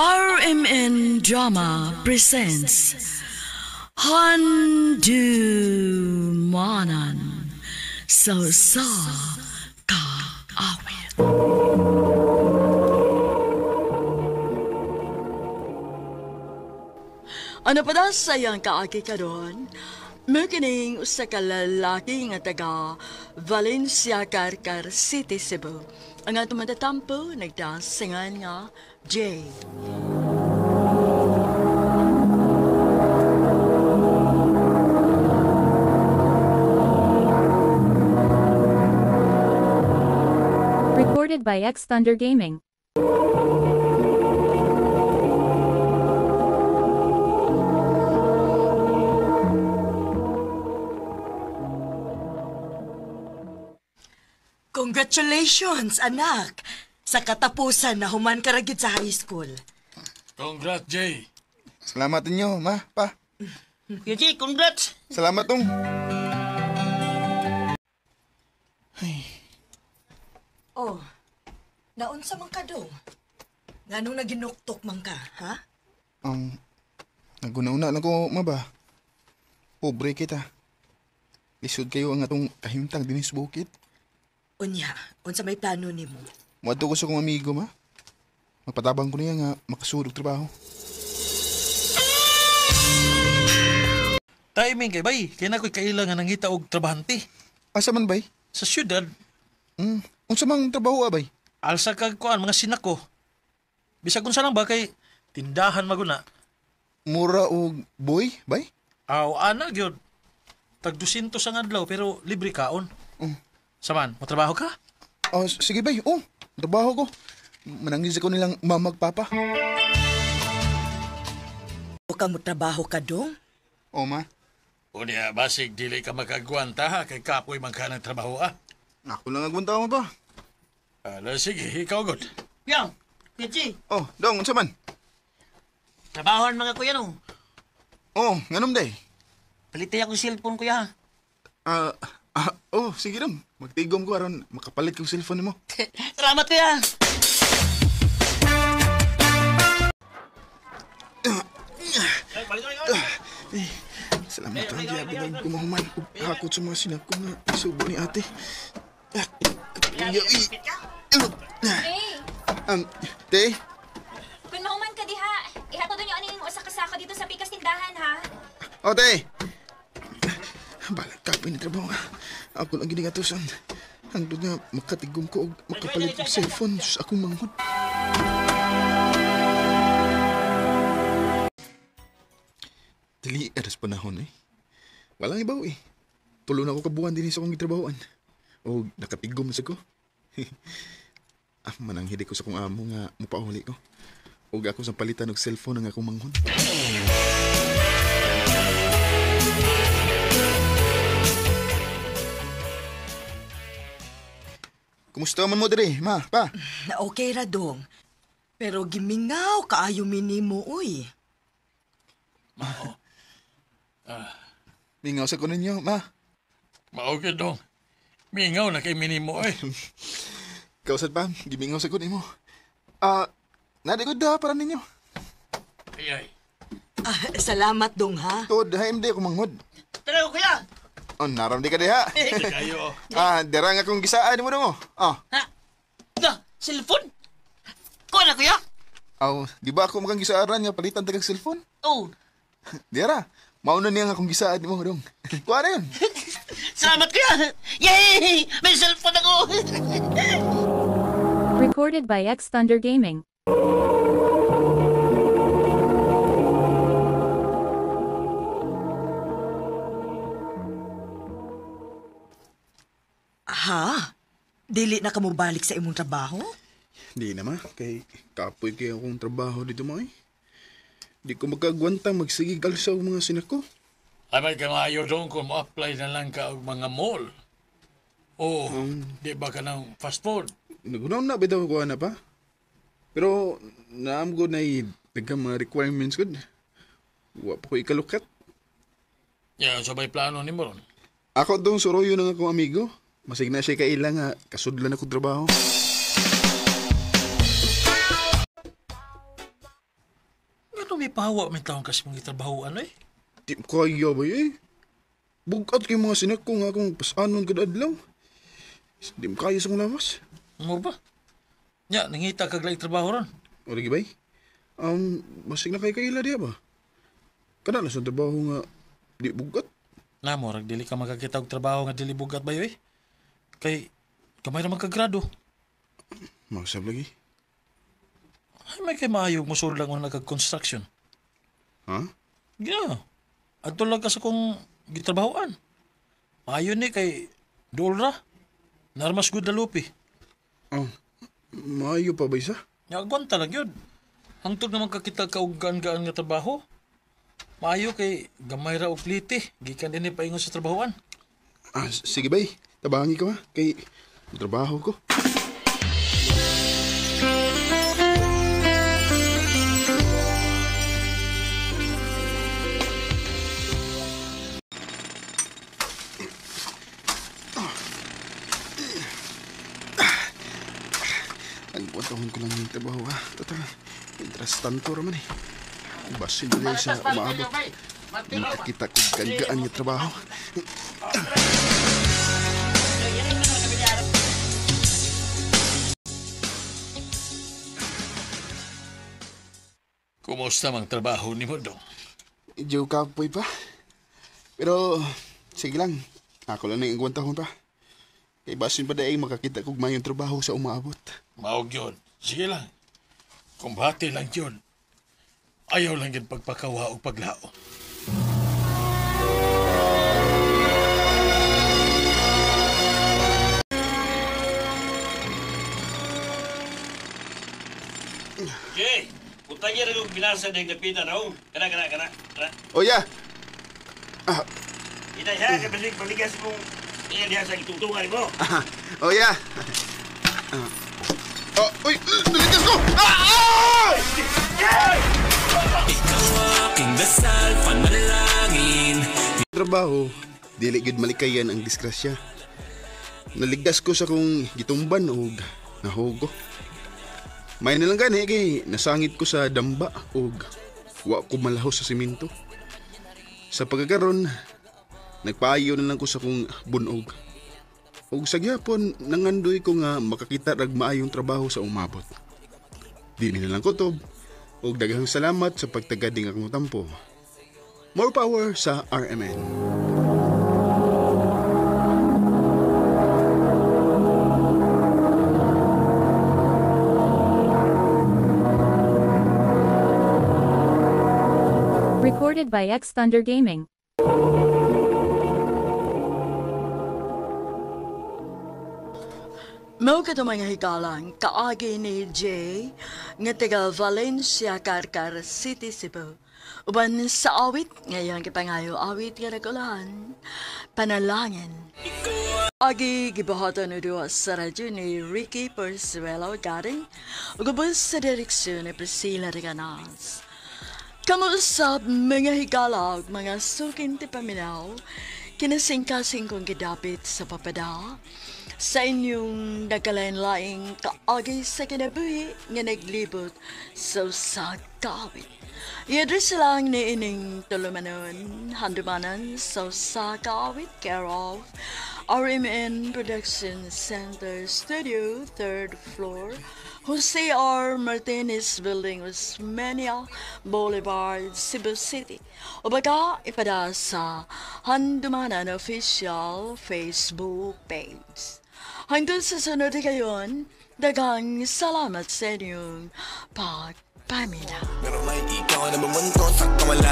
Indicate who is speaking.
Speaker 1: RMN Drama presents Handumanan sa Usa Ka Awit. Ano pa da sayang kaagi karon? Mukining usa ka lalaki nga taga Valencia, Carcar City, Cebu. Ang atong matatampo nagdasingan nga Jay.
Speaker 2: Recorded by X Thunder Gaming.
Speaker 3: Congratulations, anak! Sa katapusan na human ka ra gyud sa high school.
Speaker 4: Congrats, Jay.
Speaker 5: Salamat ninyo, ma, pa.
Speaker 6: Kuya Jay, congrats!
Speaker 5: Salamat tong.
Speaker 3: Oh, naunsa man ka dong? Nganong naginuktok man ka, ha?
Speaker 5: Naguna-una lang ko, ma ba? Pobre kita. Lisod kayo ang atong kahimtang dinis bukid.
Speaker 3: Unya, unsa may plano nimo?
Speaker 5: Muadto ko sa akong amigo, ma. Magpatabang ko niya nga makasulog trabaho.
Speaker 7: Timing kay bay, kay na ko'y kailangan nangita og trabahante.
Speaker 5: Asa man, bay?
Speaker 7: Sa syudad.
Speaker 5: Unsa mang trabaho, bay?
Speaker 7: Alsa kag kuan mga sinako. Bisag unsa lang ba kay tindahan maguna.
Speaker 5: Mura og boy, bay?
Speaker 7: Aw, ana gyud. Tag 200 ang adlaw pero libre kaon. Saman, motrabaho ka?
Speaker 5: Oh, sige bay. Oh, trabaho ko. Manangis ko nilang mamagpapa.
Speaker 3: O kang motrabaho ka dong?
Speaker 5: Oh, ma.
Speaker 4: Unya, basig dili ka makagwanta ha, kay kapoy man ka ng trabaho ah.
Speaker 5: Ako lang agwanta mo ba?
Speaker 4: Ala, sige, ikaw god.
Speaker 6: Kuya, Kuya Jay,
Speaker 5: Oh, dong, unsa man?
Speaker 6: trabahoan mga kuya no.
Speaker 5: Oh, nganom day.
Speaker 6: Palitay akong cellphone kuya.
Speaker 5: Oh, sige dong. Magtigom ko aron makapalit kong cellphone mo.
Speaker 6: Salamat kuya.
Speaker 5: Salamat ang giyabi ng kumahuman. Hakot sa mga sinako nga isubo ni ate.
Speaker 8: Hey,
Speaker 5: Te?
Speaker 8: kung mahuman ka diha, ihatod niyo aning usa ka sako dito sa pikas tindahan ha.
Speaker 5: O, te! Balag kapoy ni trabaho nga. Ako lang ginigatusan. Hangtod nga makatigom ko og makapalit og cellphone sa akong manghod. Dili, aras panahon eh. Walang ibaw eh. Tulo na ako kabuhan din sa akong gitrabahoan. O nakatigom na sa ko. Mananghidi ko sa akong amo nga mupauli ko. O ako sa palitan og cellphone ang akong manghod. Kumusta man mo diri, ma, pa?
Speaker 3: Okay ra dong. Pero gimingaw kaayo minimo, uy.
Speaker 4: Mao.
Speaker 5: Mingaw sa ko ninyo, ma.
Speaker 4: Mao gyud dong. Mingaw na kay minimo eh.
Speaker 5: Kausad pa, gimingaw sa ko nimo. Nadi ko da para ninyo.
Speaker 4: Ay ay.
Speaker 3: Salamat dong ha.
Speaker 5: Tod, HMD ako manghod.
Speaker 6: Tara kuya.
Speaker 5: Oh, naram di ka diha.
Speaker 4: Kayo.
Speaker 5: Dira nga kong gisaan mo dong. Oh.
Speaker 6: Ha? Da, cellphone? Kuha na kuya?
Speaker 5: Aw, di ba ako makang gisaaran nga palitan tagag cellphone?
Speaker 6: Oh.
Speaker 5: Dira. Mauna niya nga akong gisaad mo dong. Kuha na yun.
Speaker 6: Salamat kuya. Yay! May cellphone ako.
Speaker 2: Recorded by X Thunder Gaming.
Speaker 3: Ha? Dili na ka mobalik sa imong trabaho?
Speaker 5: Di na ma, kay kapoy kay akong trabaho dito mo eh. Di ko magkagwanta magsigig alsa og mga sinako.
Speaker 4: Ay may kamayo dong kung mo-apply na lang ka og mga mall. O, di ba ka ng fast food?
Speaker 5: Nagunaw na bitaw ko na pa. Pero naam ko na daghang mga requirements ko. Wa pa ko ikalukat.
Speaker 4: Yan, so may plano ni mo ron.
Speaker 5: Ako dong suroyo ng akong amigo. Masig na siya kaila nga kasudlan ako trabaho.
Speaker 7: may pahawa may taong kasi mong itrabahoan eh.
Speaker 5: Di kaya ba eh? Bugat kay mga sinak ko nga akong pasanon kada adlaw. Di mo kaya sa kong lawas.
Speaker 7: Mo ba? Nya, nangita kag laing trabaho ron.
Speaker 5: O lagi bay? Basig na kay kaila diya ba? Kana na sa trabaho nga di bugat.
Speaker 7: Na mo, rag dili ka makakita og trabaho nga dili bugat ba eh. Kay kamay ra man kagrado.
Speaker 5: Magsab lagi.
Speaker 7: Ay may kay maayo musul lang mo nagkag-construction.
Speaker 5: Ha?
Speaker 7: Yeah. Adto lang ka sa kong gitrabahoan. Maayo ni kay duol ra. Narmas good na lupi.
Speaker 5: Oh, maayo pa ba isa?
Speaker 7: Nya agwanta lang yun. Hangtod naman kakita ka og gaan-gaan nga trabaho. Maayo kay gamay ra og plite. Gikan dinhi paingon sa trabahoan.
Speaker 5: Ah, sige bay. Tabangi ko ha. Kay trabaho ko. Ang ko lang yung trabaho ha. Total, interest tanto raman eh. Basin na sa umaabot. Nakakita ko gaan-gaan yung trabaho.
Speaker 4: Kumusta mang trabaho ni mo dong?
Speaker 5: Medyo kapoy pa. Pero, sige lang. Ako lang na yung pa. Kay basin pa dahil makakita kog mayong trabaho sa umaabot.
Speaker 4: Maog yun. Sige lang. Kumbate lang yun. Ayaw lang yun pagpakawa o paglao.
Speaker 6: Okay. Punta niya rin yung binasa ng napita raw. Kana, kana, kana. Kana.
Speaker 5: Oh, yeah. Ah.
Speaker 6: Ina siya, kapasig paligas mong iya diha sa gitungtungan mo.
Speaker 5: Oh, yeah. Oh, uy, naligas ko! Ah! Ah!
Speaker 9: Ikaw aking dasal, panalangin.
Speaker 5: Trabaho, dili gyud malikayan ang disgrasya. Naligdas ko sa kong gitumban og nahugo. May nilang gani kay nasangit ko sa damba og wa ko malahos sa simento. Sa pagkakaron, nagpaayo na lang ko sa kong bunog. Og sa gyapon, nangandoy ko nga makakita rag maayong trabaho sa umabot. Di nila lang kutob, og daghang salamat sa pagtagad ning akong tampo. More power sa RMN.
Speaker 2: Recorded by X Thunder Gaming.
Speaker 1: Mao kato mga hikalang kaagi ni Jay nga taga Valencia, Carcar City, Cebu. Uban sa awit, ngayon kipangayo awit nga nagulahan, panalangin. Agi gibuhaton og duha sa radyo ni Ricky Persuelo Garing ug ubos sa direksyon ni Priscilla Reganas. Kamuusap mga higala ug mga suking ti paminaw, kinasingkasing kong gidapit sa papada, sa inyong nagkalain-laing kaagi sa kinabuhi nga naglibot sa usa ka awit. I-address lang ni ining tulumanon, handumanan sa usa ka awit, care of RMN Production Center Studio, 3rd floor, Jose R. Martinez Building, Osmeña Boulevard, Cebu City. O baga, ipada sa Handumanan Official Facebook page. Hanggang sa sunod kayon, daghang salamat sa inyong pagpamina.
Speaker 9: Pero may ikaw na bumunto sa kamala.